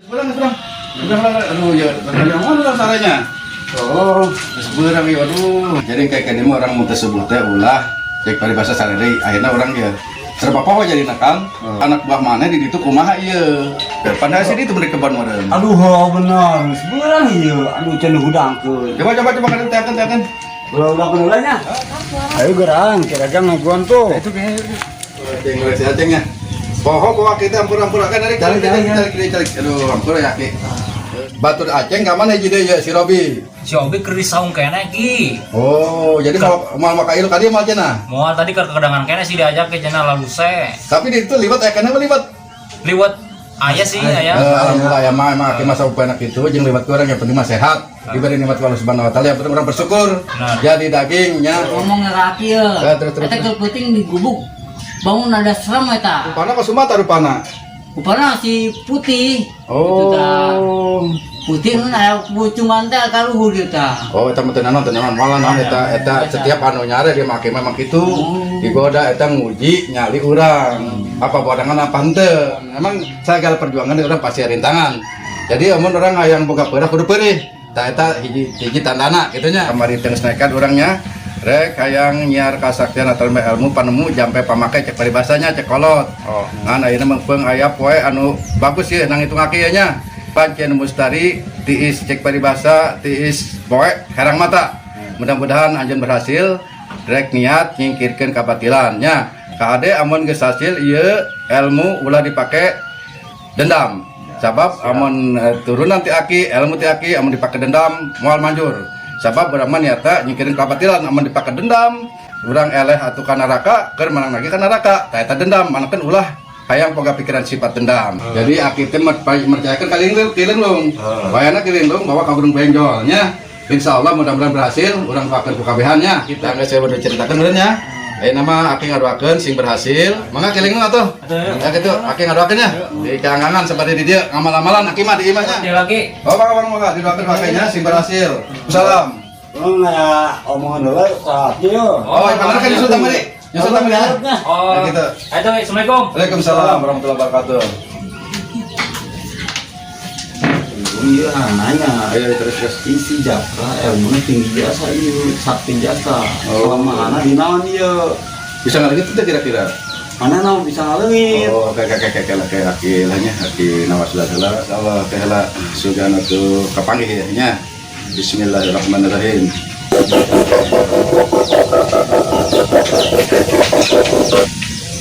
Beurang, beurang. Beurang, aduh ya, yang mana lah saranya? Oh, Geus beurang ieu, aduh. Jadi kayak kene mah orang mun teu subuh teh ulah cek paribasa sare deui, akhirna orang ya serba poho jadi nakal. Anak buah mana di ditu kumaha ieu? Pandai sih itu mereka kebon meureun. Aduh, oh, bener. Geus beurang ieu. Aduh, can hudangkeun. Coba coba coba kan teakeun teakeun. Ulah-ulah heula nya. Ayo gerang, kira-kira ngaguan tuh. Itu kayaknya. Aceng, si Aceng ya. Poho bawa kita ampura-ampura kan dari calik calik calik calik. Aduh, ampura ya Ki. Batur Aceng ka mana hiji deui ya si Robi? Si Obi keur di saung keneh Ki. Oh, jadi mau mau maka ilu ka dieu moal cenah. Moal tadi keur kedangan keneh sih diajak ke cenah laluse. Tapi di itu liwat aya keneh mah liwat. Liwat aya sih aya. Alhamdulillah ya mah emang aki masa upaya itu jeung liwat ku urang yang penting mah sehat. Diberi nikmat ku Allah Subhanahu wa taala yang penting orang bersyukur. Benar. Jadi dagingnya Ngomong ngeraki ya. Ya, terus, terus, Eta terus. keur peuting di gubuk. Bangun ada serem eta. Rupana ka Sumatera rupana. Rupana si putih. Gitu tah. Oh. Putih nu aya pucungan teh ka luhur ieu tah. Oh, eta mah teu naon teu naon malah naon eta eta setiap anu nyare dia make memang kitu digoda eta nguji nyali urang. Apa bodangan apa henteu. Emang segala perjuangan orang pasti rintangan. Jadi amun orang hayang boga peurah kudu peurih. Tah eta hiji hiji tandana kitu nya. Kamari teu geus nekat urangnya rek hayang nyiar kasaktian atau ilmu panemu jampe pamake cek paribasanya cek kolot. Oh. Ngan ayeuna mengpeung aya poe anu bagus ye nang hitung aki nya. Pancen mustari tiis cek paribasa tiis poe herang mata. Mudah-mudahan anjeun berhasil rek niat nyingkirkeun kabatilan nya. Kade amun geus hasil ieu ilmu ulah dipake dendam. Sabab amun turunan ti aki, ilmu ti aki amun dipake dendam moal manjur. Sabab urang mah niatna nyingkirin kabatilan amun dipake dendam urang eleh atuh ka neraka keur menang lagi ka neraka. Tah eta dendam manakeun ulah hayang boga pikiran sifat dendam. Jadi aki teh mercayakeun ka Kilinglung. Wayana Kilinglung bawa ka Gunung Benjol nya. Insyaallah mudah-mudahan berhasil urang doakeun ku kabehannya. Kita geus saya udah ceritakeun meureun nya. Ayeuna mah aki ngadoakeun sing berhasil. Mangga Kilinglung atuh. Ya kitu aki ngadoakeun nya. Di kaangangan seperti di dieu ngamal-amalan aki mah di imah nya. Dia lagi. Oh, mangga mangga mangga didoakeun pakainya sing berhasil. Salam. Lu nanya omongan heula saat ieu. Oh, bener kan nyusul tamari. Nyusul tamari ya. Oh. Ya, gitu. Ayo tuh, Assalamualaikum. Waalaikumsalam warahmatullahi wabarakatuh. Iya, nanya. Ayo terus terus. Isi Japra ilmunya tinggi jasa ieu, sakti jasa. Oh. Kelemahanna di naon ieu? Bisa ngalengit itu kira-kira? Mana naon bisa ngaleungit? Oh, oke oke oke oke oke aki lahnya aki nawas lah lah Allah teh lah sugan atuh kapanggih ya nya. Bismillahirrahmanirrahim.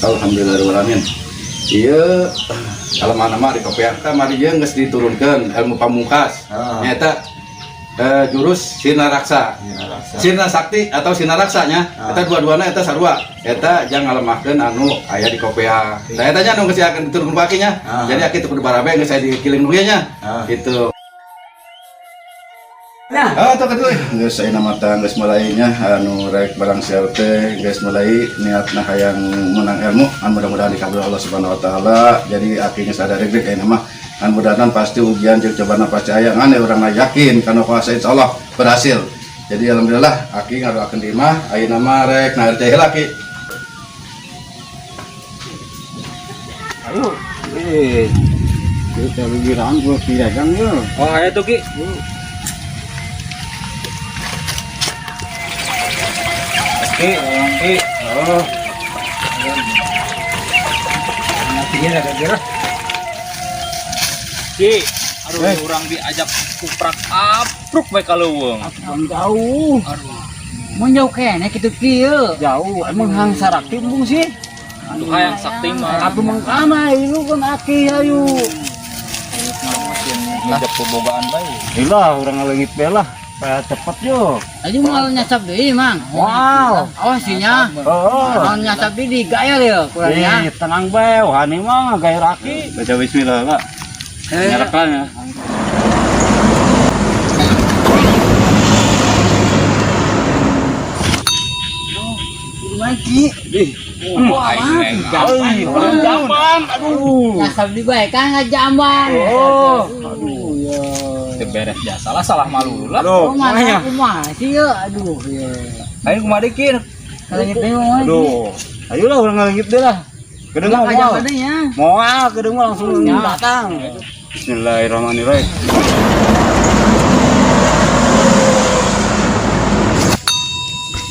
Alhamdulillahirrahmanirrahim. Iya, kalau mana mah di kopiah teh mari ieu geus diturunkeun ilmu pamungkas. Ah. Nyata jurus Sinaraksa. Sirna Sakti atau Sinaraksanya, Ah. eta dua-duana eta sarua. Eta jangan ngalemahkeun anu aya di kopiah. Nah eta nya anu geus akan diturunkeun ku aki nya. Ah. Jadi aki teu kudu barabe geus aya di kiling nu nya. Ah. Gitu. Nah, Ah, tuh kedua. Geus ayeuna mah tah geus mulai nya anu rek barang sial teh geus mulai niatna hayang menang ilmu anu mudah-mudahan dikabul Allah Subhanahu wa taala. Jadi aki geus ada rek ayeuna mah anu mudah-mudahan pasti ujian jeung cobaan pasti aya ngan urang mah yakin kana kuasa insyaallah berhasil. Jadi alhamdulillah aki ngadoakeun di imah ayeuna mah rek nah teh heula ki. ayo. Eh, kita girang gua kiragang yo. Oh, ayo tuh Ki. Ki, Ki. Oh. Kira-kira. Ki. Aduh, urang diajak kuprak apruk bae ka leuweung. Bang jauh. Aduh. Mun jauh keneh kitu kieu. Jauh. Emang hang sarakti embung sih. Aduh, hayang sakti mah. Atuh mangkana ilu kan aki ayu. Ngajak bobogaan bae. Ilah urang ngaleungit bae lah. Supaya cepet yo. Aja moal nyasap deui, Mang. Wow. Awas sih nya. Oh. Moal nyasap deui digayal ya kurangnya. Eh, tenang bae, wani mah gaya aki. Baca bismillah lah. Eh. Nyarakan ya. Lagi. Aing Aing, jamban, aduh. Nyasap deui bae kan ngajamban. Oh. Aduh ya. Teu beres jasa lah salah malu lah. Aduh, Oh, mana kumaha sih ya? Aduh ya. Ayo kumaha deui Ki? Kalengit deui mah. Aduh. Ayolah urang ngaleungit deui lah. Kedeung mah moal. Ngajamban deui nya. Moal kedeung mah langsung Ya. datang. Bismillahirrahmanirrahim.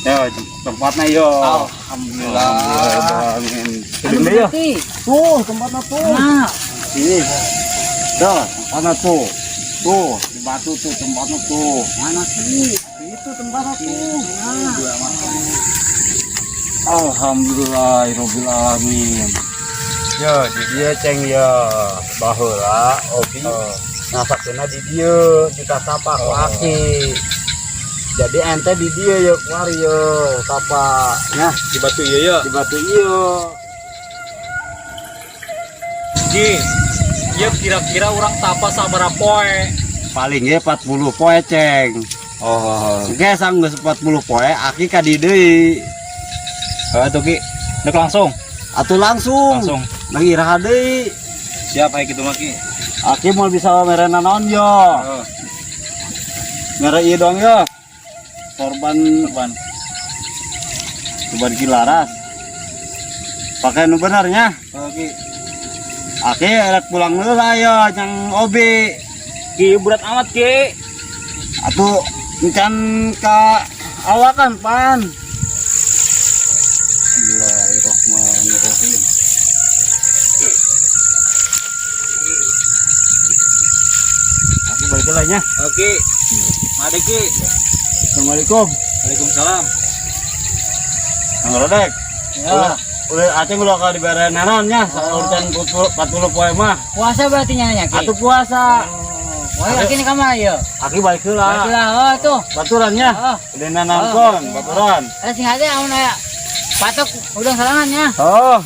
Ya, tempatnya yo. Alhamdulillah. Ini ya. Tuh, tempatnya tuh. Nah, Sini. Tuh, tempatnya tuh. Tuh, di batu tuh tempatnya tuh. Mana sih? Itu tempatnya tuh. Alhamdulillahirabbil alamin. Yo, di dieu ceng yo. Baheula obi ngasakkeunna di dieu, di tapak ku aki. Jadi ente di dieu yo kuari yo tapa. Nah, Di batu ieu ya. di batu ieu. Ki, ieu kira-kira urang tapa sabaraha poe? Paling ge 40 poe ceng. Oh, Oke, sanggeus 40 poe aki ka di deui. Tuh Ki. Dek langsung. Atuh langsung. Langsung. Nang iraha deui. Siap aya kitu mah Ki. Aki mau bisa mere naon yo. Oh, Mere ieu doang yo. Korban korban. korban kilaras. Pakai nu benernya. Oh, Ki. Aki erek pulang dulu lah yo yang obi. Ki berat amat Ki. Atuh encan ka awakan pan. Bismillahirrahmanirrahim. Aku balik lah nya. Oke. Made Ki. Assalamualaikum. Waalaikumsalam. Kang Rodek. Ya. Udah aceng ulah ka dibere naon nya, saurusan 40 poe mah. Puasa berarti nya Ki. Atuh puasa. Oh, wah, aki ni ka mana yo? Aki balik heula. Balik lah, oh tuh. Baturannya. Oh. Udah nanaon baturan. Eh sing hade amun aya patok udang sarangannya. Oh.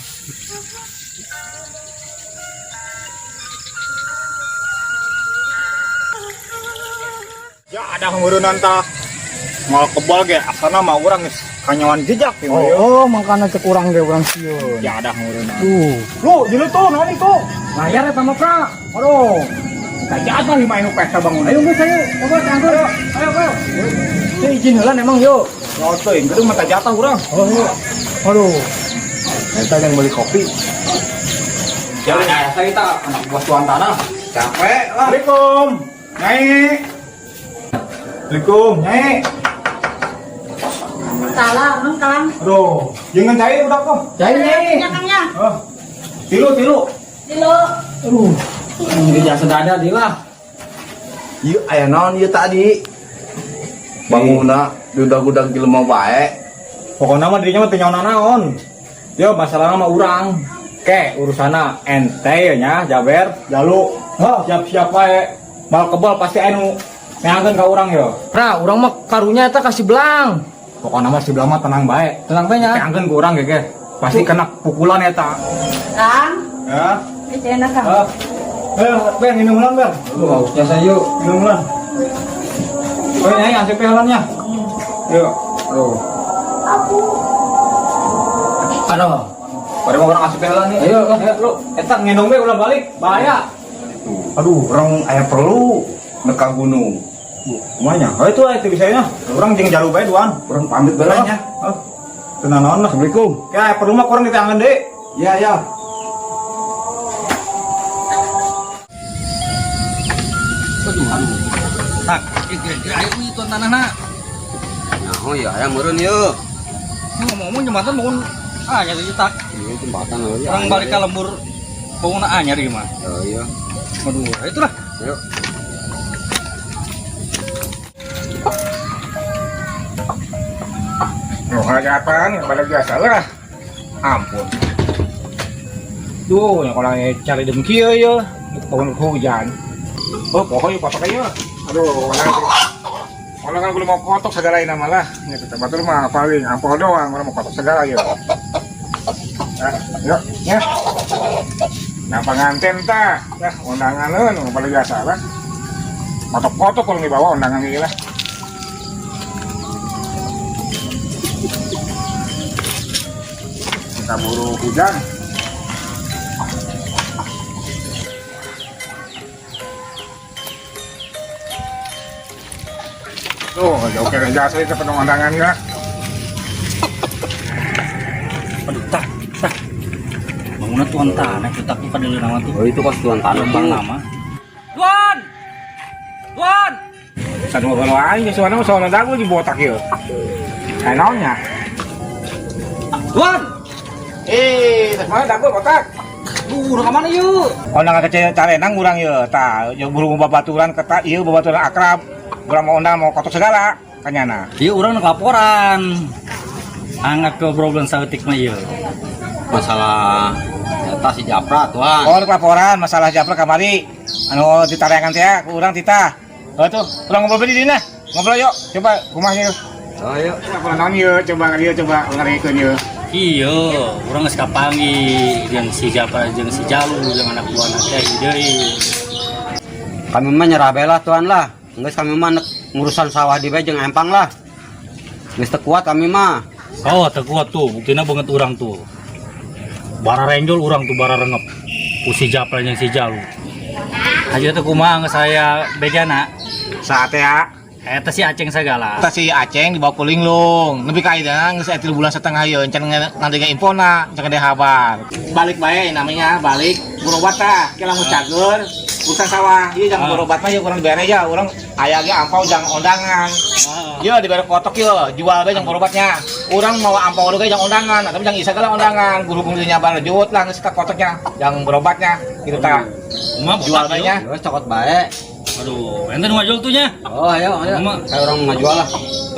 Ya ada ngeureunnan tah. Moal kebal ge asana mah urang geus kanyawan jejak ya. Oh, makanya cek urang ge urang sieun. Ya ada ngeureunnan. Tuh, Lu jeung tuh naon itu? layar eta mah Kak. Aduh. Kajat mah lima anu pesta bangun. Ayo geus ayo, coba anggur. Ayo, ayo. Teu izin heula emang yo. Oh, teuing gedung mata jatah urang. Oh, iya. Aduh. Eta yang beli kopi. Ya ada saya tak anak buah tuan tanah. Capek lah. Assalamualaikum. Nyai. Assalamualaikum, Nyai. Salah, emang kalang. Aduh, jangan cair udah kok. Cai nyai. Nyakangnya. Oh. Tilu, tilu. Dilo. Aduh. Ini jasa dada di lah. Ieu aya naon ieu tadi? Bangunna diudag-udag jelema bae. Pokoknya mah dirinya mah teu nyaho naon. Yo masalahna mah urang. Ke urusana ente ya nya Jaber, Jalu. Siap-siap wae. Mal kebal pasti anu neangkeun ka urang yo. Pra, urang mah karunya eta kasih belang. Pokoknya mah si belang mah tenang bae. Tenang bae nya. Neangkeun ku urang ge ge. Pasti kena pukulan eta. Kang. Ya. Eh, enak Kang. Eh, Ber, minum ulang, Ber. Lu hausnya saya yuk. Minum ulang. Oh, nyai asep heulanya. Yuk. Aduh. Aduh. Pada mau orang asup heula nih. Ayo, ah. Ayo, lu eta ngendong we ulah balik. Bahaya. Aduh, urang aya perlu nek ka gunung. Kumanya? Oh itu itu bisa nya. Urang jeung jalu bae duan. Urang pamit bae nya. Oh. Tenang naon lah. Assalamualaikum. Ya perlu mah kurang diteangan deui. Ya, ya. Aduh, aduh. Tak, kira-kira ayo nih tuan tanahna. Oh ya, aya meureun yeuh. Ngomong-ngomong jembatan bangun anyar ieu tak. Iya jembatan euy. Urang balik ka lembur bangun anyar ieu mah. Oh iya. Aduh, itulah. Yuk. Oh, hajatan pada biasa lah. Ampun. Duh, yang kalau cari dengki ya, ya. Bangun hujan. Oh, pokoknya patok aja. Aduh, kalau kan gue mau kotok segala ini malah. Ya, tetap batur mah paling ampol doang, orang mau kotok segala ya. Nah, yuk, ya. Nah, pengantin tah, ya undangan lu, pada biasa lah. Kotok-kotok kalau dibawa undangan ini lah. Kita buru hujan. Tuh, jauh kira jasa itu penuh undangan ya. Aduh, tak, tak. Bangunan tuan tanah itu tak pada nama tuh. Oh itu kos tuan tanah Lembang tuh. nama. Tuan! Tuan! Satu kalau aing suara mah soalna dagu di botak ieu. Aya naonnya? Tuan! Eh, tas mana dagu botak? Duh, udah kemana yuk? Ondangan kecil carenang urang ieu tah, jeung burung babaturan keta ieu babaturan akrab. Urang mau ondang mau kotok segala kanyana. Iya, urang nak laporan. Angkat ke problem saeutik mah ieu. Masalah eta si Japra tuan. Oh, laporan masalah Japra kamari anu ditareangan teh ku urang titah. Oh tuh, urang ngobrol di dina. Ngobrol yuk, coba kumaha yeuh. Oh, ayo. Laporan naon yeuh, coba ka dieu coba ngarengkeun yeuh. Iya, urang geus kapanggih jeung si Japra jeung si Jalu jeung anak buahna teh deui. Kami mah nyerah bae lah tuan lah. Geus kami mah nek ngurusan sawah di bae jeung empang lah. Geus teu kuat kami mah. Oh, teu kuat tuh, buktina banget urang tuh. Bara renjol urang tuh bara rengep. Ku si Japra jeung si Jalu. Aja teh kumaha geus saya bejana. Saat ya, Eta si Aceng segala. eta si Aceng dibawa ku linglung. Nepi ka ayeuna geus aya 3 bulan setengah ieu encan ngadenge infona, encan ngade habar. Balik bae namanya, balik berobat tah, ke lamun cager urusan sawah. Ieu jangan berobat mah ieu urang dibere ya, urang aya ge ampau jang ondangan. Ieu dibere kotok ieu, jual bae jang berobatnya. Urang mau ampau ge jang ondangan, tapi jang isa segala ondangan. Guru guru nyabar jut lah geus ka kotoknya, jang berobatnya gitu tah. Kumaha Jual bae nya. Geus cokot bae. Aduh, ente nu ngajual tuh nya. Oh, ayo ayo. Kumaha? Kayak orang ngajual lah.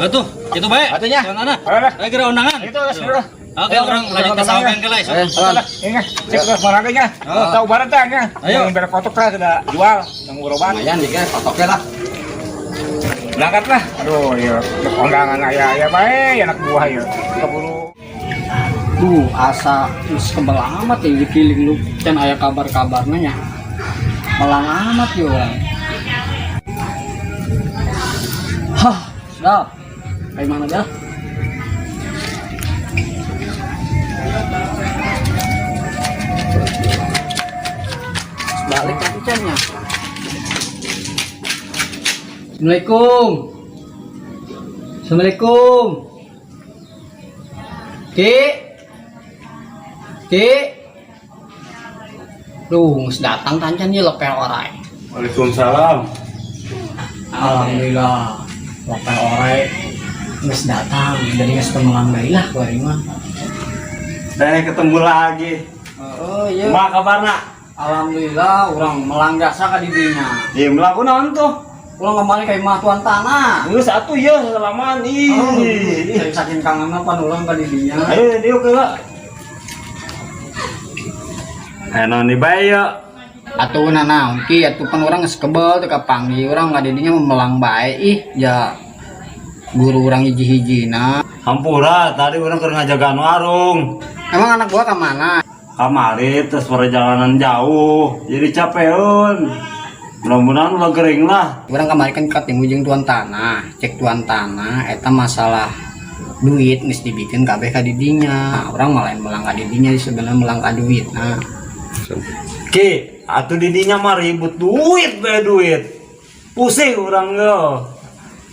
Atuh, itu bae. Atuh nya. Tuan tanah. Ayo lah. Ayo kira undangan. Itu lah, sudah. Oke, urang lanjut ke sawah kan lah. Ayo, tuan. Ini cek terus marangnya nya. Tahu bareng tah nya. Ayo. Yang bere kotok tah sudah jual, yang berobat. Lumayan nih guys, kotoknya lah. Berangkat lah. Aduh, iya. Kondangan aya aya bae anak buah ya. Keburu. Duh, asa geus kebel amat ya dikiling lu. Can aya kabar-kabarna nya. Melang amat ya urang. Hah, sudah. Kayak mana dah? Balik kan nya. Assalamualaikum. Assalamualaikum. Ki. Ki. Duh, geus datang kancan ieu lepeh orai. Waalaikumsalam. Alhamdulillah. Lepeh orai geus datang, jadi geus temelang deui lah ku aing mah. Teh ketemu lagi. Oh iya. Kumaha kabarna? Alhamdulillah urang melang jasa ka didinya. Iya, melaku naon tuh? Urang kembali ka imah tuan tanah. Geus atuh ieu salaman ih. Oh, saya saking kangen pan urang ka didinya. Ayo diuk heula. Ayo naon di bae yeuh. Atuh naon ki atuh pan urang geus kebel teu kapanggih urang ka didinya melang bae ih ya guru urang hiji-hijina. Hampura tadi urang keur ngajagaan warung. Emang anak gua ka mana? Kamari terus perjalanan jauh, jadi capeun. Mudah-mudahan ulah gering lah. Urang kemarin kan ketemu jeung tuan tanah, cek tuan tanah eta masalah duit geus dibikeun kabeh ka didinya. Urang malah melang ka didinya sebenarnya melang ka duit. Nah, Ki, atuh didinya mah ribut duit bae duit. Pusing urang ge.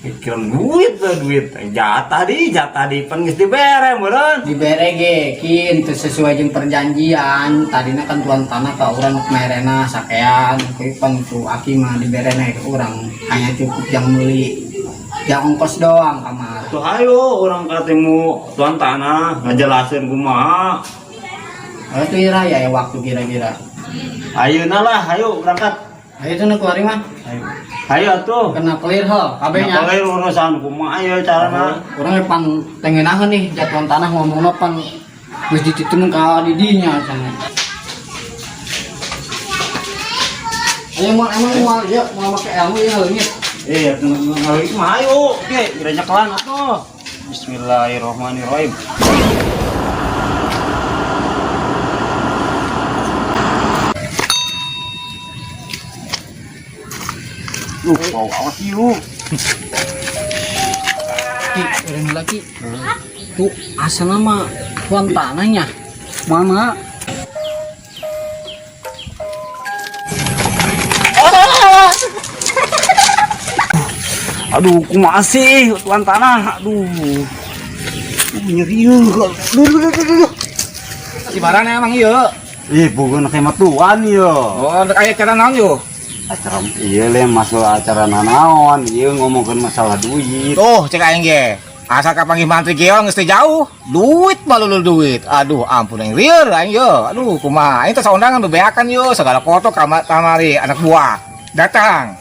Mikiran duit bae duit. Jatah di pan geus dibere meureun. Dibere ge kin teu sesuai jeung perjanjian. Tadina kan tuan tanah ka urang merena sakean, kuy pan ku aki mah diberena ke urang hanya cukup yang meuli yang ongkos doang kamar. Tuh ayo urang ketemu tuan tanah ngejelasin kumaha. Oh, itu ira ya waktu kira-kira. Ayeuna lah, ayo berangkat. Ayo tuh keluar mah. Ayo. Ayo tuh. Kena clear hal, kabehnya. Kena clear urusan kumaha ya carana. Urang pan tengenaheun nih jatuhan tanah ngomongna pan geus dititikeun ka didinya cenah. Ayo mau emang mau ya mau make ilmu ya leungit. Iya, ngaleungit mah ayo. Oke, kira nyekelan atuh. Bismillahirrahmanirrahim. Bau awas yuk. Ki, urang lagi. Tuh asal nama tuan tanahnya. Mana? Aduh, kumaha sih tuan tanah? Aduh. Nyeri yeuh. Aduh, aduh, aduh, aduh. Si barang emang ieu. Ih, bukan hemat tuan yo. Oh, aya cara naon yo? Acara iya le masalah acara nanaon, iya ngomongkeun masalah duit. Tuh, cek aing ge. Asa kapanggih mantri geol geus teu jauh. Duit malulu duit. Aduh, ampun aing lieur aing ye. Aduh, kumaha? Aing teh saundangan bebeakan ye segala kotok kamari anak buah. Datang.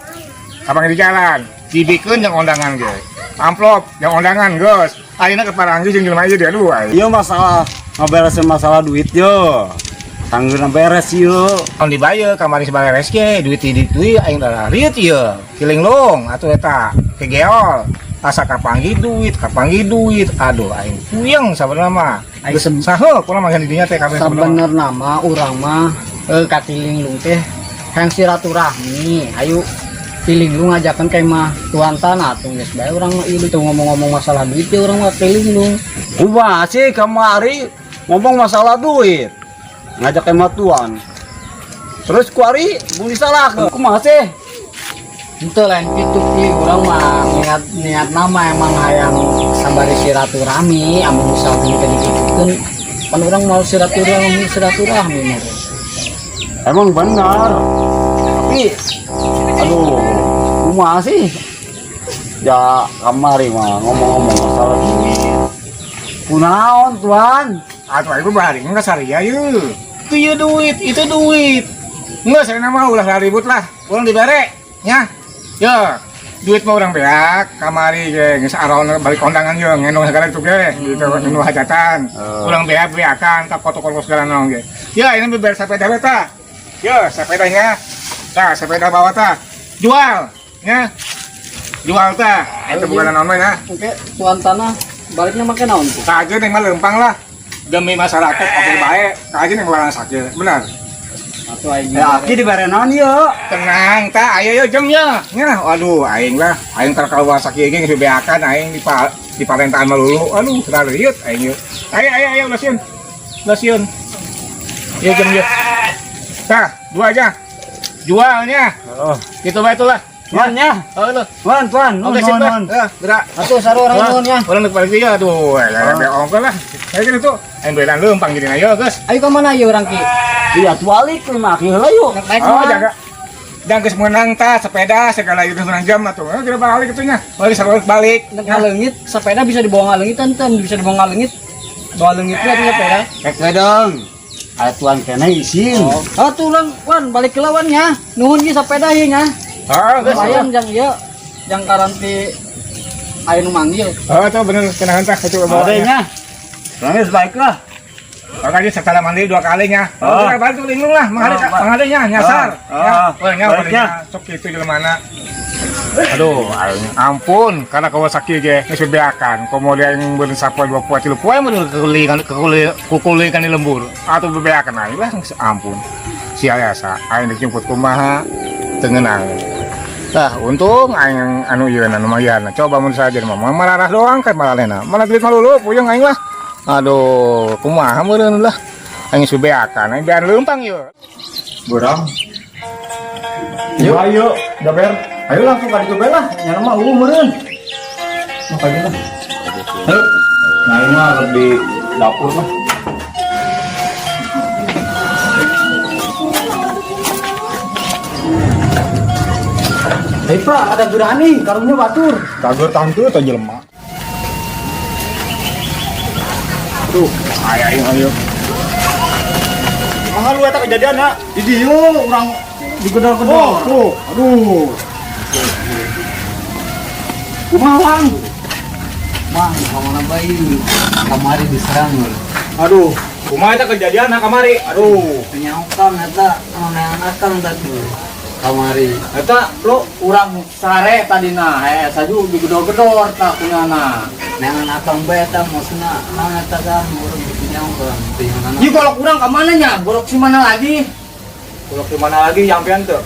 Kapanggih di jalan, dibikeun yang undangan ge. Amplop yang undangan geus. Ayeuna keparanggi jeung jelema ieu dia aduh aing. Iya masalah ngaberesin masalah duit yo. Tanggeuna beres ieu. Tahun dibayar kamari sebagai ge duit di duit aing dah riut ieu. Kilinglung atuh eta kegeol. Asa kapanggih duit. Aduh aing puyeng sabenerna mah. Aing Saha kurang mah di dinya teh kabeh sebenarnya. Sabenerna mah urang mah ka Tilinglung teh hayang silaturahmi. Ayo Tilinglung ngajakan ka imah tuan tanah atuh geus bae urang mah ieu teu ngomong-ngomong masalah duit ya urang mah Tilinglung. Kumaha sih kamari ngomong masalah duit. Ngajak emah tuan. Terus kuari bung disalahkeun. Kumaha sih? Itu lain gitu Ki, urang mah niat niat nama emang hayang sambari silaturahmi, amun misalkan kita dikitukeun pan urang mau silaturahmi silaturahmi mah. Emang benar. Tapi aduh, kumaha sih? Ya kamari mah ngomong-ngomong masalah duit. Kunaon tuan? Atuh aing bari enggak saria ye. Itu ye duit, itu duit. Enggak saya mah ulah ribut lah. Urang dibere nya. Ya, duit mah urang beak kamari ge geus araon balik kondangan ye ngendong segala itu ge gitu nu hajatan. Urang beak beakan ka kotok-kotok segala naon ge. Ya, ini beberes sepeda we tah. Ya, sepedanya. Tah, sepeda bawa tah. Jual, nya. Jual tah. Itu bukan naon we nya. Oke, tuan tanah baliknya make naon tuh? Kajeun yang mah lempang lah. Demi masyarakat oke bae, kajeun yang barang sakit. Benar. Atuh aing Ya aki dibere naon ieu? Tenang ta, ayo yo jam ya. Nya, aduh aing lah, aing keur kaluar sakieu ge geus bebeakan aing di parentaan melulu. Aduh, rariut aing yeuh. Ayo ayo ayo lasiun. Lasiun. Ieu jam yeuh. Tah, dua aja. Jualnya. Oh. Gitu bae itulah. Tuan ya. Oh, lu. Tuan, tuan. Oke, sip lah. Ya, gerak. Atuh sarua urang nuhun ya. Urang balik deui ya, aduh, ya be ongko lah. Ayo gitu. Aing belan leumpang jadi ayo, geus. Ayo ka mana ieu urang Ki? Iya, balik lima aki heula yuk. Naik Oh, mana? jaga. Dan geus meunang tah sepeda segala itu meunang jam atuh. Eh, kira balik itunya. Balik sarua balik. Nek ngaleungit, sepeda bisa dibawa ngaleungit enten, bisa dibawa ngaleungit. Bawa leungitnya atuh sepeda. Rek we dong. Aya tuan keneh isin. Oh, tuh urang wan balik ke lawan nya. Nuhun ge sepeda ieu nya. Oh, geus. Lumayan jang ieu jang karanti aya nu manggil. Oh, itu bener kenahan tah itu bawa. Adanya. Nangis baiklah. Makanya setelah mandi dua kalinya. Oh. Oh, balik tuh linglung lah, menghadap Oh, menghadapnya nyasar. Oh, Ya, oh. oh, nya Baiknya. sok itu jelema mana. Aduh, aing ampun, karena Kawasaki ge geus bebeakan. Komo dia yang beureun sapoe dua poe tilu poe mun kekulingan kekulingan di lembur. Atuh bebeakan aing lah geus ampun. Sia asa aing dijemput kumaha teu ngeunang. Lah, untung aing anu ieu anu lumayan. Coba mun saja mah mararah doang kan malalena. Mana duit malulu puyeng aing lah. Aduh, kumaha meureun lah. Aing geus bebeakan, aing bean leumpang ieu. Burang. Yuk, ayo, Jaber. Ayo langsung ka ditu bae lah. Nya mah eueuh meureun. Mah ka lah. Ayo. Nah, ini mah lebih dapur lah. Hei Pak, ada berani, karungnya batur. Kagor tangtu atau jelema. Tuh, ayo ayo ayo. Mahal lu eta kejadian ya. Di dieu urang digedor-gedor. Oh, tuh. Aduh. Kumaha Wang? Mang, kamana bae kamari diserang lho. Aduh. Kumaha eta kejadian kamari? Aduh. Penyaukan eta neangan akang tadi. Kamari. Eta lu urang sare tadina, saju digedor-gedor tah kunyana. Neangan akang bae eta maksudna naon eta kang urang dipenyaukan. Penyaukan. Ieu golok urang ka mana nya? Golok si mana lagi? Golok di mana lagi nyampean tuh?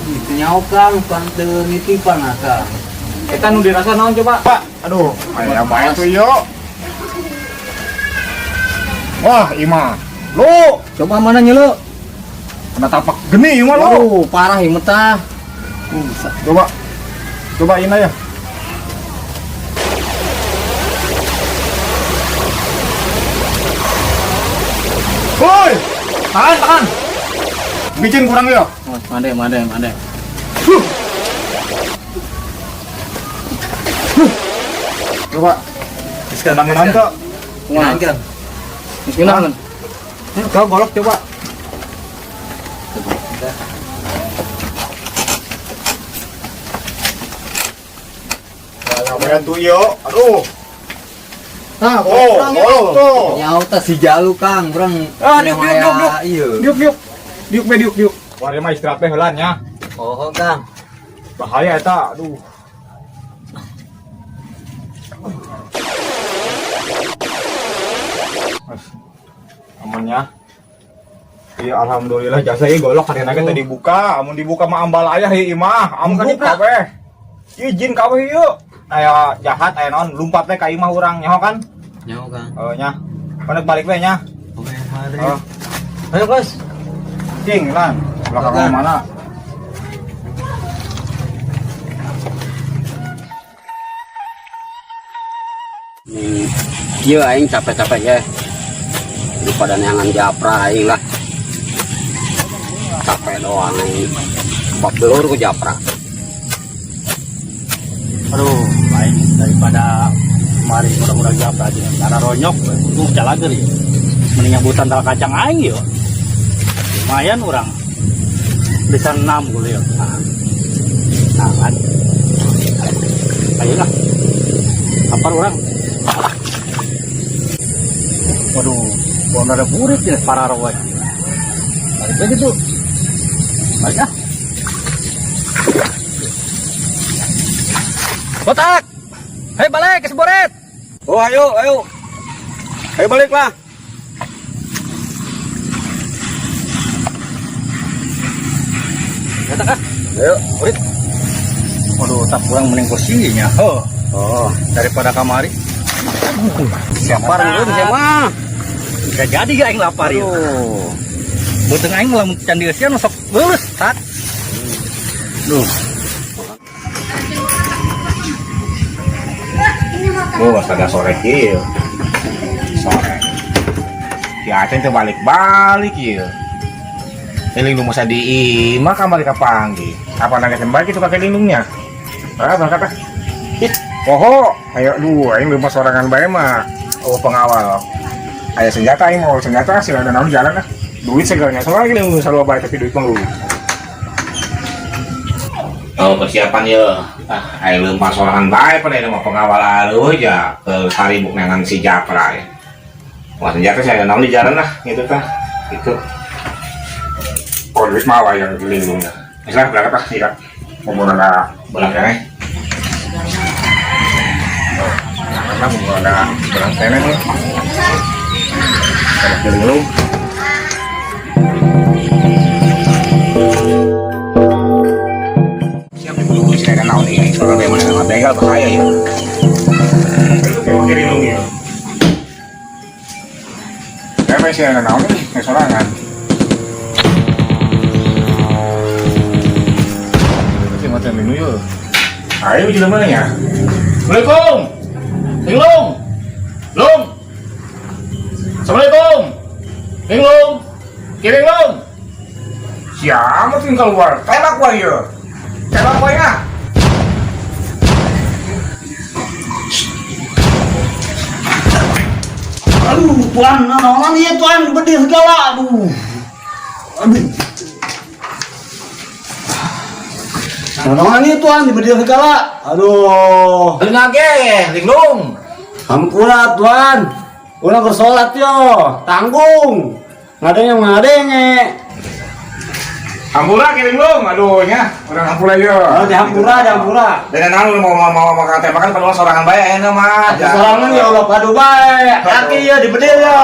Dipenyaukan pan teu nitipan akang. Eta nu dirasa naon coba? Pak. Aduh, Aya bae tuh yo. Wah, ima. Lu Coba mana nya lu? kena tapak geni ima lu. Waduh, parah ieu tah. Coba. Cobain aja. Woi, tahan, tahan. Bikin kurang ya. Oh, mande, mande, mande. Coba. Sekarang nonton. Ngan Kang. Bismillah. Kau golok coba. Ngapain tuh yo? Aduh. Nah, Oh, golok tuh. Nyawa teh si Jalu Kang, urang. Ah, diuk, diuk, diuk, diuk. Iya. Diuk, diuk. Diuk be diuk, diuk. Wah, dia mah istirahat teh heula nya. Oh, Kang. Bahaya eta, aduh. Mas, aman ya. Iya, alhamdulillah jasa ieu golok harina ge teu dibuka, amun dibuka mah ambal ayah ieu imah, ambruk kabeh. Ieu jin kabeh ieu. Aya jahat aya naon lumpat teh ka imah urang nyaho kan? Nyawa Kang. Oh nya. Panek balik we nya. Oke, mari. Oh, Ayo, Bos. cing lan. Belakang Lan. mana? Iya aing capek-capek ya. Daripada neangan japra aing lah. Capek doang aing. Bab belur ku japra. Aduh, aing daripada mari urang-urang japra aja. Karena ronyok, untung calager ya. Mending nyabutan tal kacang aing yo. Lumayan urang. Bisa 6 gula ya. Nah, kan. Ayo lah. Lapar urang. Waduh, buang ada burit ya, parah roy. Balik lagi tuh. Balik ah. Botak! Hei balik ke Seboret! Oh ayo ayo. Ayo balik lah. Botak ah. Ayo. Burit. Waduh, tak kurang mending kursinya. Oh, Oh, daripada kamari. siapa dulu siapa? Bisa jadi gak aing lapar ya. Aduh. Beuteung aing lamun can dieusian sok leuleus, tak. Duh, Oh, astaga sore kieu. Sore. Si Aceng teh balik-balik ieu. Linglung masa di imah kamari kapanggih. Apa nangis balik itu kakek linglungnya? Ah, berangkat ah. Ih, poho, ayo duh, aing leumpah sorangan bae mah. Oh, pengawal. Aya senjata aing mau senjata sih ada naon jalan ah. Duit segalanya. Soalnya linglung selalu bae tapi duit mah lu. Oh, persiapan ya. Ah, ayo leumpah sorangan bae pada mah pengawal aduh ya ke saribuk nengan si Japra ya. Wah, senjata saya naon di jalan lah gitu tah. Gitu. Oh, duit mah yang dilindungnya. Misalnya berangkat lah, iya. Mau ada belang keneh. Karena mau ada belang keneh nih. Kalau dilindung. Siap diburu-buru sih kan naon nih, soalnya memang sama begal bahaya ya. Kayak dilindung ya. Kayak masih ada naon nih, kayak sorangan. Sih macam ini yuk. Ayo di mana ya? Assalamualaikum. Linglung. Lung. Assalamualaikum. Linglung. Kiring Lung. Siapa tuh yang keluar? Tembak gua ya. Tembak gua ya. Aduh, tuan, naonan ieu tuan bedil segala. Aduh. Aduh. Naonan ieu tuan dibedil segala. Aduh. Lingage, Linglung. Hampura tuan. Urang bersolat yo, tanggung. Ngadenge ngadenge. Hampura kiring Lung. Aduh nya, orang hampura ya. Oh, di hampura, di hampura. Dan naon lu mau mau mau makan tembakan padahal sorangan bae enak mah. Sorangan ya Allah padu bae. Aki ya dibedil yo.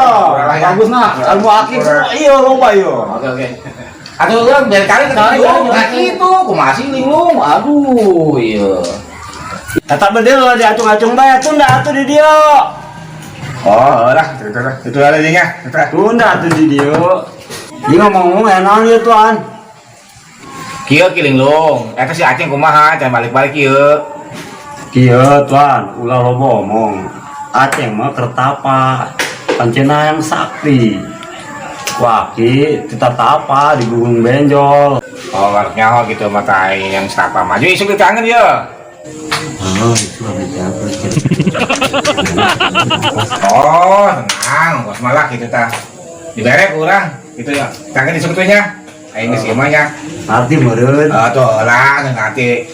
Bagus nah, ilmu aki semua iya loba yo. Oke oke. Atau urang biar kali ke Linglung. Nah gitu, kumaha sih Linglung? Aduh, iya. Eta bedil lah diacung-acung bae tunda atuh di dieu. Oh, lah, itu lah. Itu ada nya. Itu. Tunda atuh di dieu. Dia ngomong-ngomong enak ya tuan. Kieu ki Linglung. Eta si Aceng kumaha, jangan balik-balik kieu. Kieu tuan, ulah loba omong. Aceng mah kertapa, pancena yang sakti. Waki ditatapa di Gunung Benjol. Oh, nyaho gitu mata aing yang setapa maju isuk di tangan ya. Oh, itu ada apa? Oh, tenang, bos malah gitu tah. Dibere kurang gitu ya. Tangan isuk tuh nya. Aing geus ieu mah nya. Arti meureun. Atuh lah nanti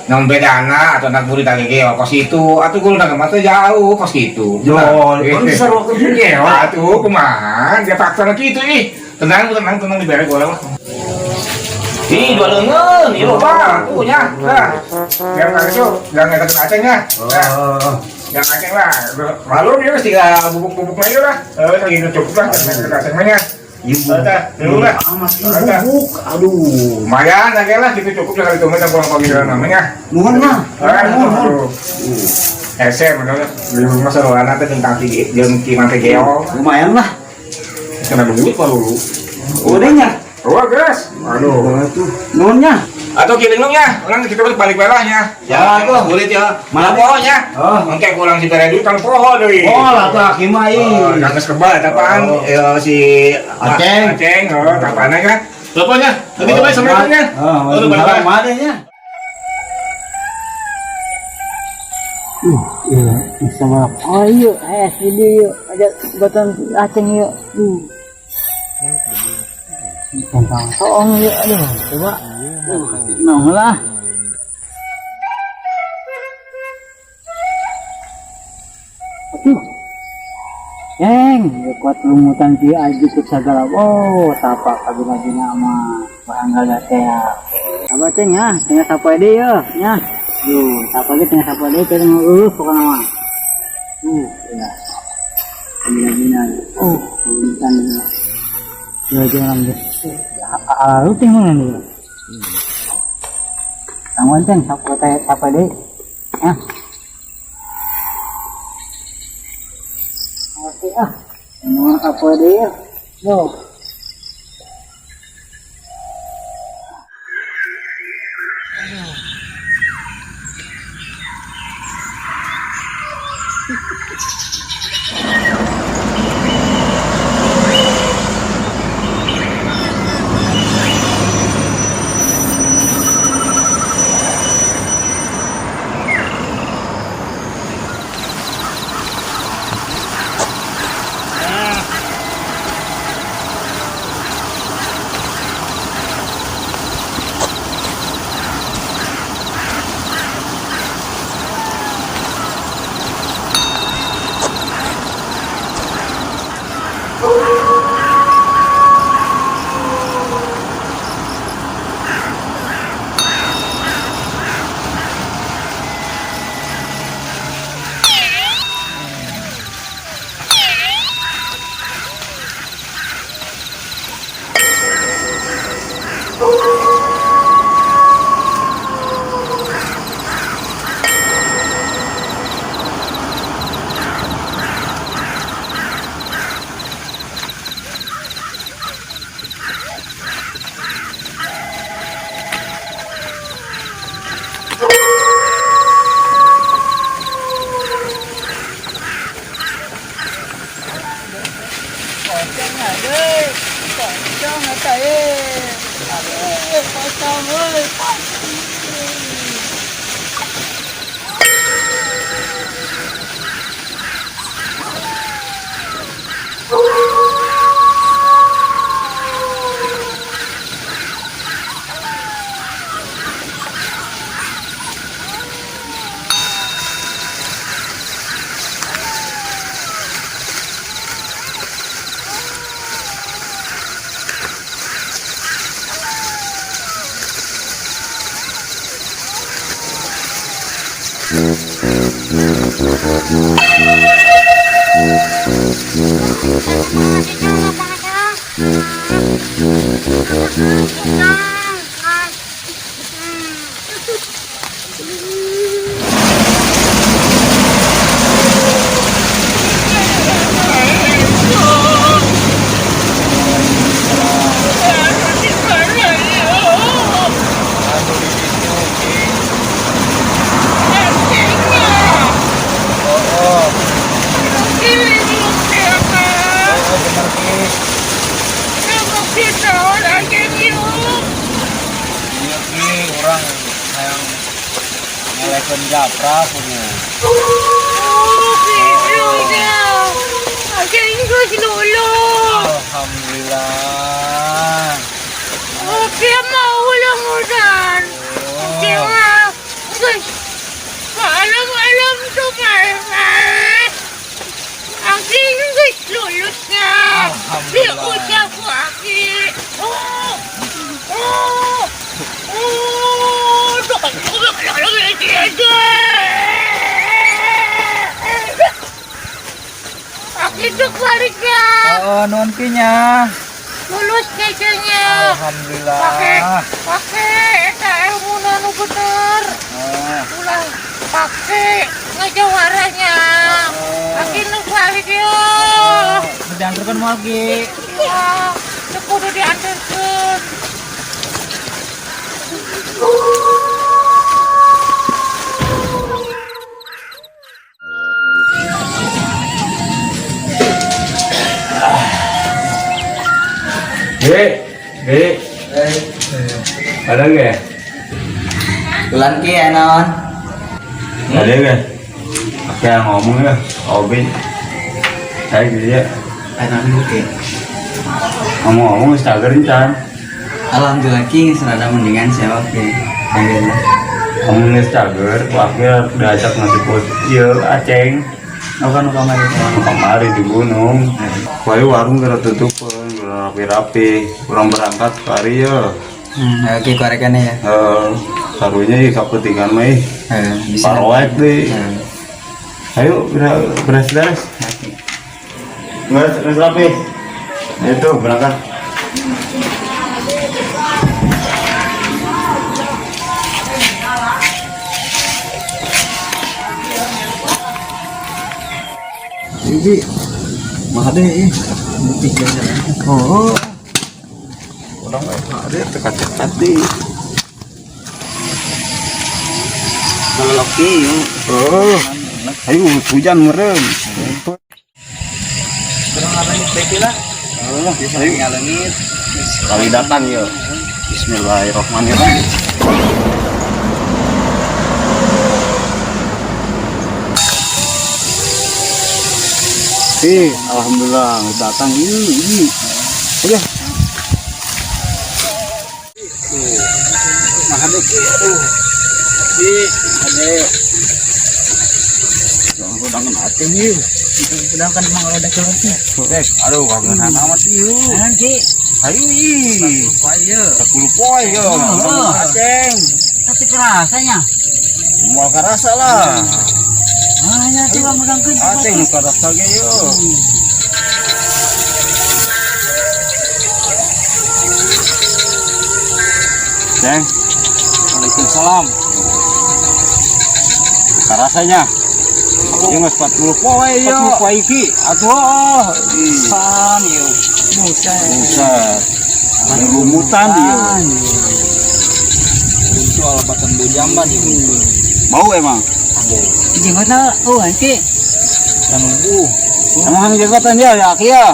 non bedana atau anak murid lagi ge kos itu atuh guru mah teh jauh kos gitu. Yo, kan bisa waktu Iya, atuh kumaha dia faktor gitu ih. Tenang, tenang, tenang dibere kurang lah. Ih, dua leungeun, ieu loba tuh nya. Nah, yang itu, yang eta acengnya. Nah, Oh. yang aceng lah. Lalu dia mesti tinggal bubuk-bubuk aja lah. Eh, lagi cukup lah, yang aceng mah nya. Ibu. Udah, dulu lah. Amat bubuk. Aduh. Lumayan aja lah, gitu cukup lah kali itu mah kurang pagi namanya. Nuhun mah. Aduh. Ese menurut di rumah seruana teh tentang ti jeung ki mah teh geol. Lumayan lah. Kena duit pak lu. Udah nya. Wah, guys. Aduh. Nuhun nya. Atau kirim dong ya, orang kita balik balik belahnya. Ya, tuh murid ya. Malah pohonya. Oh. Engke kurang si bere duit kan poho deui. Oh, lah tuh aki mah ih. Oh, kang kebal eta pan Oh. ya, si Aceng. Aceng, oh, tapana kan. Bapaknya, tapi coba assalamualaikum ya. Oh, Oh, balik waalaikumsalam. Mana nya? Iya, sama. Oh iya, eh sini yuk, ajak buatan aceng yuk. Tentang toong yuk, aduh, coba. Nong lah. Aduh. Ceng, ya kuat lumutan dia aja ke segala. Oh, tapak kabina-bina mah. Barang teh. Apa ceng ya? Tinggal sapa deui ya, nya. Duh, tapa ge tinggal sapa deui teh pokona mah. Ya. Kabina-bina. Oh, lumutan. Ya jangan geus. Ya, rutin mana nih? Tangguan ceng, sapa teh sapa deui. Ah. Oke ah, ini apa dia? Loh. Urang hayang ngelehkeun japra punya. Oh, gitu. Akhirnya lulus. Alhamdulillah. Oke, mau ulang udan. Oke, mah. Guys, alam-alam tuh mas. Akhirnya guys lulusnya. Dia udah aku akhir. Oh, oh, oh. Akhirnya baliknya. Oh, nuhun nya. Lulus kayaknya. Alhamdulillah. Pakai pakai eta ilmu nu bener. Ah. Ulah pakai ngajawaranya. Akhirnya balik yo. Diantarkan moal ki. Ya, teu kudu diantarkeun. Ge, ge. Ada ge? Bulan ki ya naon? Ada ge? Oke, yang ngomong ya, Obi. Saya gitu ya. Enak ki. Ngomong-ngomong, Instagram can. Alhamdulillah ki geus rada mendingan siapa ki. Alhamdulillah. Ngomong Instagram, akhirnya diajak nasi pos. Iya, Aceng. Apa nu kamari? Nu kamari di gunung. Wah, warung gara tutup, gara rapi-rapi. Kurang berangkat kari ya. Oke korekannya ya. Eh, karunya ih kapentingan mah ih. Eh, bisa. Paroek deh. Eh, Ayo, beres beres. Oke. Beres beres rapi. Itu berangkat. Ini mah deh ih. Oh. Orang mah deh tekat-tekat deh. Kalau ki yuk. Oh. Ayo hujan meureun. Kurang apa nih baik lah. Oh, Bisa ayo. ngalengit. Kali datang yuk. Bismillahirrahmanirrahim. Eh, alhamdulillah datang ini ini. Oke. Nah, ada ki aduh. Ki ada. Jangan udah hati nih. Udah kan emang kalau ada keluarnya. Guys, aduh kangen amat ieu. Naon ki? Ayo ih. Ayo. 10 poe yo. Oh. Aceng. Tapi kerasanya. Moal karasa lah. Ah, ya tuh bang udangkeun. Aceng nu karasa ge yo. Ceng, Waalaikumsalam. karasanya. Ieu geus 40 poe yo. 40 poe ki. Atuh oh. Ih, San ieu. Buset. Buset. Lumutan ieu. Soal batan bojamban ieu. Bau emang. Jenggotna oh ki. Kanunggu. Emang jenggotan ya ya aki ya.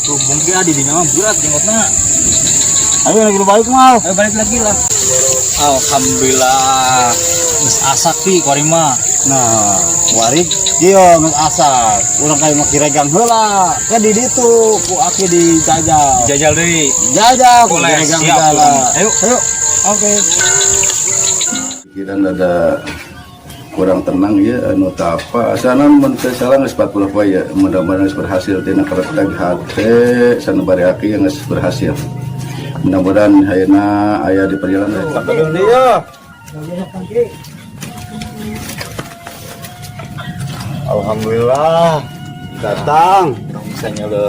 Tuh mungkin adi di nama berat jenggotna. Ayo lagi lu balik mal. Ayo balik lagi lah. Alhamdulillah. Geus asak ki kuari mah. Nah, warik dia geus asak. Urang kayak mah kiregang heula. Ke di ditu ku aki dijajal. Jajal deui. Jajal ku Boleh, kiregang siap, segala. Ayo. Ayo. Oke. Pikiran ada kurang tenang ya anu tapa asana mun teu salah geus 40 poe ya, mudah-mudahan geus berhasil tina kereteg hate sanubari aki yang geus berhasil, mudah-mudahan ayeuna aya di perjalanan. Belum dia. Alhamdulillah datang. Urang bisa nyele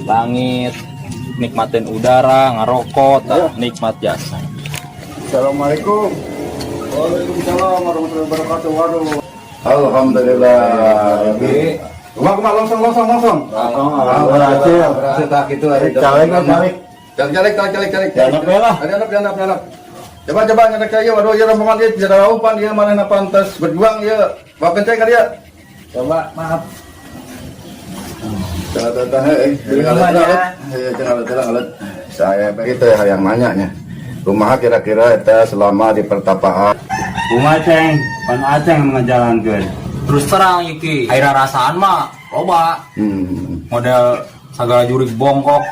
langit, nikmatin udara, ngarokok, tah, nikmat jasa. Assalamualaikum. Waalaikumsalam warahmatullahi wabarakatuh. Waduh. Alhamdulillah. Kumaha kumaha, langsung langsung langsung. Berhasil. Berhasil tak gitu aja. Calik lah, calik. Calik calik calik calik calik. Jangan lah. Ada anak anak anak. Coba coba nyanak saya, waduh ya rombongan dia tidak tahu pan dia mana pantas berjuang ya. Bawa kenceng kali ya. Coba maaf. Jangan tentang eh, jangan alat alat. Jangan alat alat. Saya begitu ya yang nanya nya. Kumaha kira-kira eta selama di pertapaan? Kumaha, Ceng? Pan Aceng ngajalankeun. Terus terang iki, air rasaan mah loba. Model segala jurig bongkok,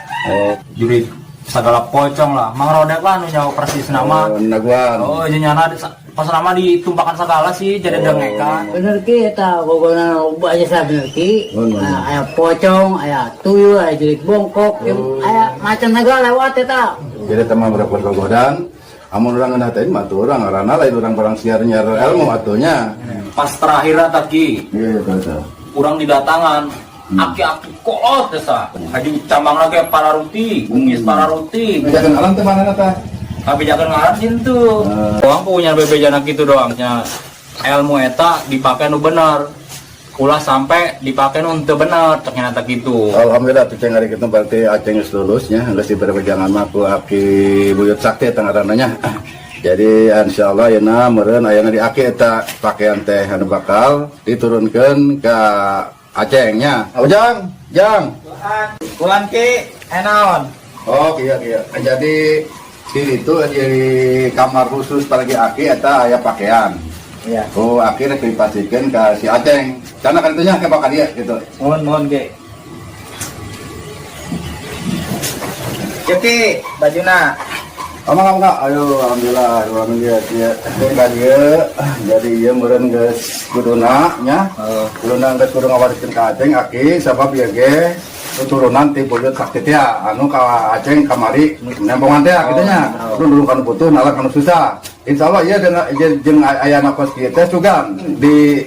jurig segala pocong lah. Mang Rodek lah nu nyawa persis nama. Oh, naguan. Oh, nyana pas nama ditumpakan segala sih jadi dengekan. Bener, Ki, eta pokoknya loba aja sah bener, Ki. Bener. Nah, aya pocong, aya tuyul, aya jurig bongkok, aya macam segala lewat eta. Jadi teman berapa gogodan, amun urang ngeunah teh mah tuh urang ngaranna lain urang barang siar nyiar ilmu atunya. Pas terakhir eta, Ki, Iya, betul. Urang didatangan aki-aki kolot desa. Haji cambang lagi pararuti, kumis pararuti. Bejakeun alam teh mana teh? Tapi jangan ngarep itu. Doang punya bebejana gitu doang nya. Ilmu eta dipakai nu bener. Ulah sampai dipakai nu teu bener, cek eta gitu. Alhamdulillah tuh ceng hari kitu berarti Aceng geus lulus nya, geus dibere wejangan mah ku Aki Buyut Sakti eta ngaranna nya. Jadi insyaallah ayeuna meureun ayana di Aki eta pakaian teh anu bakal diturunkeun ka Aceng nya. Ujang, Jang. Kulan, Ki, enaon? Oh iya. Jadi di itu di kamar khusus lagi Aki eta aya pakaian. Iya. Oh, akhirnya dipastikan ke si Aceng. Karena kan itunya ke bakal dia gitu. Mohon mohon, Ki. Ya, Ki, bajuna. Amang amang ayo alhamdulillah alhamdulillah ya. Ka dieu jadi ieu meureun geus kuduna nya. Kuduna geus kudu ngawariskeun ka Aceng Aki sabab ieu ge keturunan ti buyut sakti teh anu ka Aceng kamari nempongan teh kitu nya. Kudu dulu kanu butuh nalak kanu susah. Insyaallah ieu dengan jeung ayana kos kieu teh sugan di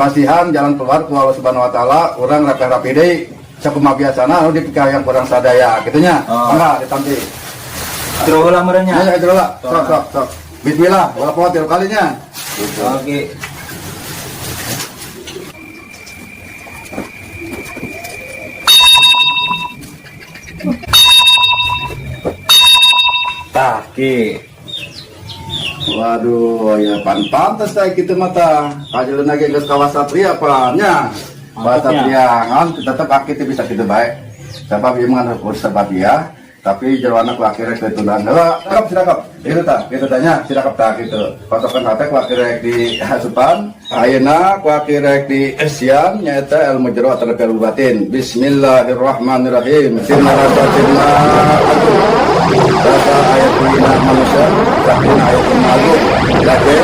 pasihan jalan keluar ku Allah Subhanahu wa taala urang rapi-rapi deui sakumaha biasana anu dipikayang kurang sadaya kitu nya. Mangga ditampi. Jero lah meureun nya. Ya, ya, lah. Sok, sok, sok. Bismillah, walaupun tilu kalinya. Gitu. Oke. Tah, Ki. Waduh, ya pan pantes teh kitu mah tah. Kajeun lagi geus kawas satria pan nya. Kawas satria ngan tetep aki teh bisa kitu bae. Sabab ieu mah urus sebab ya. Tapi jeroana ku akhirnya ketulan heula, sirakap sirakap. Itu tah, kitu tanya, sirakap tah kitu. Patokan hate ku akhirnya di asupan. Ayeuna ku akhirnya di esian nyaeta ilmu jero atau ilmu batin. Bismillahirrahmanirrahim. Sirna rasa sirna rasa ayat dina manusia, sakin ayat agung. Lage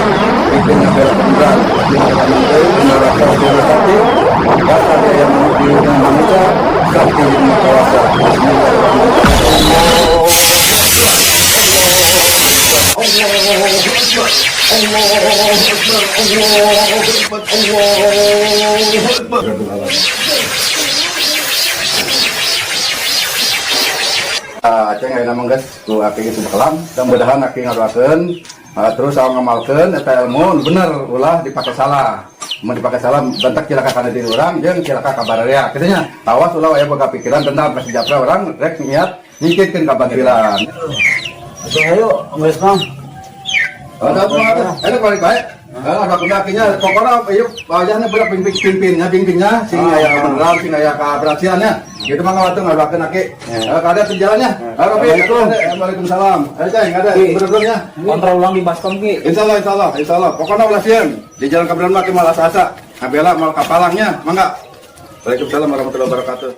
bikin bela beneran. Sirna rasa sirna sakti. Rasa yang dina manusia, sakti dina kawasa. Bismillahirrahmanirrahim. Aceng ayeuna mah geus ku aki geus bekelam, mudah-mudahan aki ngadoakeun terus awang ngamalkeun eta ilmu bener ulah dipake salah. Mun dipake salah bentak cilaka kana diri urang jeung cilaka ka bararea kitu nya. Awas ulah aya boga pikiran tentang sejahtera urang rek niat nyingkirkeun ka batilan. Oke, ayo, geus mah. Oh, dah, dah, dah. Ayo balik bae. Ah, ada kuda pokoknya ieu wajahnya berat pimpin-pimpinnya, pimpinnya sing aya kebenaran, sing aya keberhasilannya. Gitu mah ngawatu ngadoakeun aki. Kada jalannya. Ah, Robi. Waalaikumsalam. Ayo ceng, ada bener-benernya. Kontrol ulang di baskom, Ki. Insyaallah, insyaallah, insyaallah. Pokoknya ulah sieun. Di jalan kebenaran mah ki malah asa. Ngabela mal kapalangnya, mangga. Waalaikumsalam warahmatullahi wabarakatuh.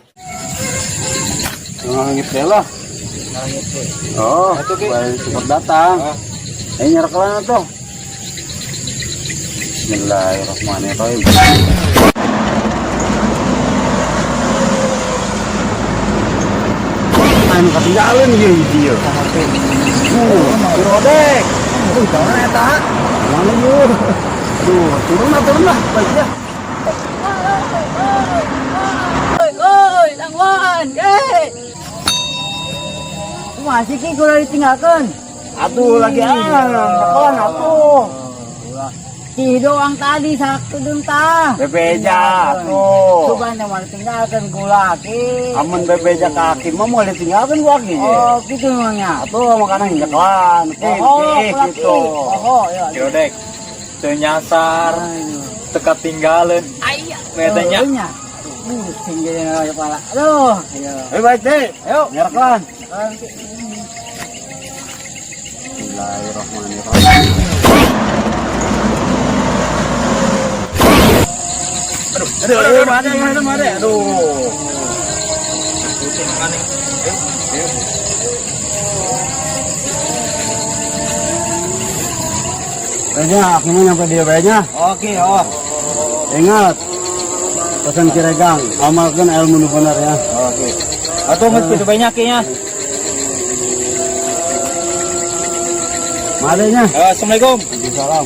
Ngangit deh lah. Oh, baik super datang. Ini nyerekelan tuh. Bismillahirrahmanirrahim. Anu ketinggalan ieu hiji ieu. Rodek. Mana eta? Mana ieu? Aduh, turun lah, turun lah. Baik ya. Oi, oi, langwan, eh. Masih Ki kurang ditinggalkan. Aduh, lagi ah, nyerekelan atuh. Ki doang tadi sakit tah. Bebeja atuh. Coba yang mana tinggalkan gula Ki. Amun bebeja kaki mah mau ditinggalkan gua ki. Oh, gitu memangnya. Atuh makana nyekelan, ki, Oh, ki, gitu. Oh, ya. Kirodek. Teu nyasar, teka tinggalin. Aya, metanya. Nya. Pusing jadi kepala. Aduh, ayo. Ayo baik deh. Ayo. Nyerekelan. Bismillahirrahmanirrahim. Aduh, aduh, mana, mana, mana, aduh. Pusing aneh. Kayaknya aku mau nyampe dia kayaknya. Oke, oh. Ingat pesan Ki Regang, amalkan ilmu nu benar ya. Oke. Atau nggak begitu banyak kayaknya. Madenya. Assalamualaikum. Waalaikumsalam.